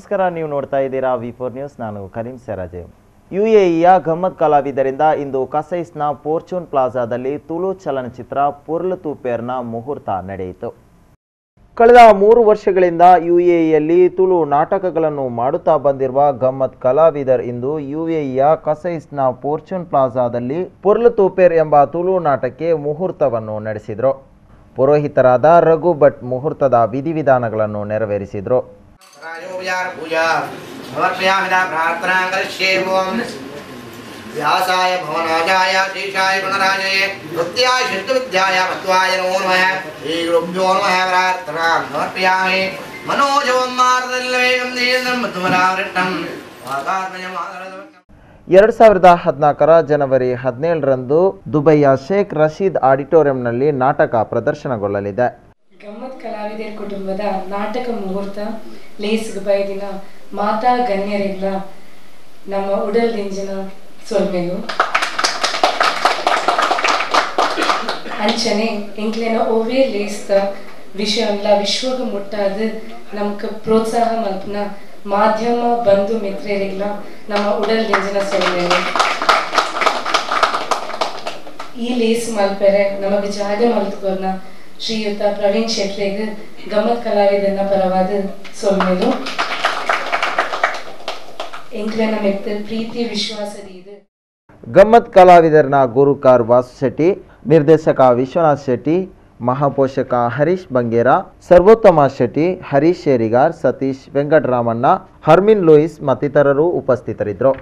ನಮಸ್ಕಾರ, ನೀವು ನೋಡ್ತಾ ಇದ್ದೀರಾ ವಿ4 ನ್ಯೂಸ್. ನಾನು ಕರೀಂ ಸೆರಾಜೆ. ಯುಎಇಯ ಗಮ್ಮತ್ ಕಲಾವಿದರಿಂದ ಇಂದು ಕಸೈಸ್ನ ಫಾರ್ಚೂನ್ ಪ್ಲಾಜಾದಲ್ಲಿ ತುಳು ಚಲನಚಿತ್ರ ಪೊರ್ಲು ತೂಪೇರ್ನ ಮುಹೂರ್ತ ನಡೆಯಿತು. ಕಳೆದ 3 ವರ್ಷಗಳಿಂದ ಯುಎಇಯಲ್ಲಿ ತುಳು ನಾಟಕಗಳನ್ನು ಮಾಡುತ್ತಾ ಬಂದಿರುವ ಗಮ್ಮತ್ ಕಲಾವಿದರ್ ಇಂದು ಯುಎಇಯ ಕಸೈಸ್ನ ಫಾರ್ಚೂನ್ ಪ್ಲಾಜಾದಲ್ಲಿ ಪೊರ್ಲು ತೂಪೇರ್ ಎಂಬ ತುಳು ನಾಟಕಕ್ಕೆ ಮುಹೂರ್ತವನ್ನು ನಡೆಸಿದರು. ಪುರೋಹಿತರಾದ ರಘು ಭಟ್ ಮುಹೂರ್ತದ ವಿಧಿವಿಧಾನಗಳನ್ನು ನೆರವೇರಿಸಿದರು. ವ್ಯಾಸಾಯ ಭವನಾಜಾಯ ಶೇಷಾಯ ಗುಣರಾಜಯೇ ನೃತ್ಯಾಯ ಶಿಷ್ಟವಿದ್ಯಾಯ ಮಧ್ವಾಯ ನಮೋ ನಮಃ. ಶ್ರೀ ಗುರುಭ್ಯೋ ನಮಃ. ಪ್ರಾರ್ಥನಾಂ ಸಮರ್ಪಯಾಮಿ. ಮನೋಜವಂ ಮಾರುತವೇಗಂ ಧೀರೇಂದ್ರಂ ಮಧ್ವರಾವೃಟ್ಟಂ ವಾತಾತ್ಮಜಂ. 2014ರ ಜನವರಿ 17ರಂದು ದುಬೈಯ ಶೇಖ್ ರಶೀದ್ ಆಡಿಟೋರಿಯಂನಲ್ಲಿ ನಾಟಕ ಪ್ರದರ್ಶನಗೊಳ್ಳಲಿದೆ. ಗಮ್ಮತ್ ಕಲಾವಿದರ ಕುಟುಂಬದ ನಾಟಕ ಮುಹೂರ್ತ ಲೇಸ್ಗೆ ಬೈದಿನ ಮಾತಾ ಗಣ್ಯರಿಲ್ಲ ನಮ್ಮ ಉಡಲ್ ದಿಂಜಿನ ಸೊಲ್ಮೆಲು ಅಂಚನೆ ಎಂಕ್ಲೆನ ಓವೇ ಲೇಸ್ತ ವಿಷಯನ್ಲ ವಿಶ್ವಗ ಮುಟ್ಟಾದ ನಮ್ಗೆ ಪ್ರೋತ್ಸಾಹ ಮಲ್ಪನ ಮಾಧ್ಯಮ ಬಂಧು ಮಿತ್ರರಿಲ್ಲ ನಮ್ಮ ಉಡಲ್ ದಿಂಜಿನ ಸೊಲ್ಮೆಲು. ಈ ಲೇಸ್ ಮಲ್ಪೆರೆ ನಮಗೆ ಜಾಗ ಮಲ್ತ್ಕೊರ್ನ ಶ್ರೀಯುತ ಪ್ರವೀಣ್ ಶೆಟ್ರೆಗ್ ಗಮ್ಮತ್ ಕಲಾವಿದನ ಪರವಾದ ಸೊಲ್ಮೆಲು. ಎಂಕ್ಲೆನ ಮೆತ್ತ ಪ್ರೀತಿ ವಿಶ್ವಾಸದ ಇದು. ಗಮ್ಮತ್ ಕಲಾವಿದರನ ಗುರುಕಾರ್ ವಾಸು ಶೆಟ್ಟಿ, ನಿರ್ದೇಶಕ ವಿಶ್ವನಾಥ್ ಶೆಟ್ಟಿ, ಮಹಾಪೋಷಕ ಹರೀಶ್ ಬಂಗೇರ, ಸರ್ವೋತ್ತಮ ಶೆಟ್ಟಿ, ಹರೀಶ್ ಶೇರಿಗಾರ್, ಸತೀಶ್ ವೆಂಕಟರಾಮಣ್ಣ, ಹರ್ಮಿನ್ ಲೂಯಿಸ್ ಮತ್ತಿತರರು ಉಪಸ್ಥಿತರಿದ್ದರು.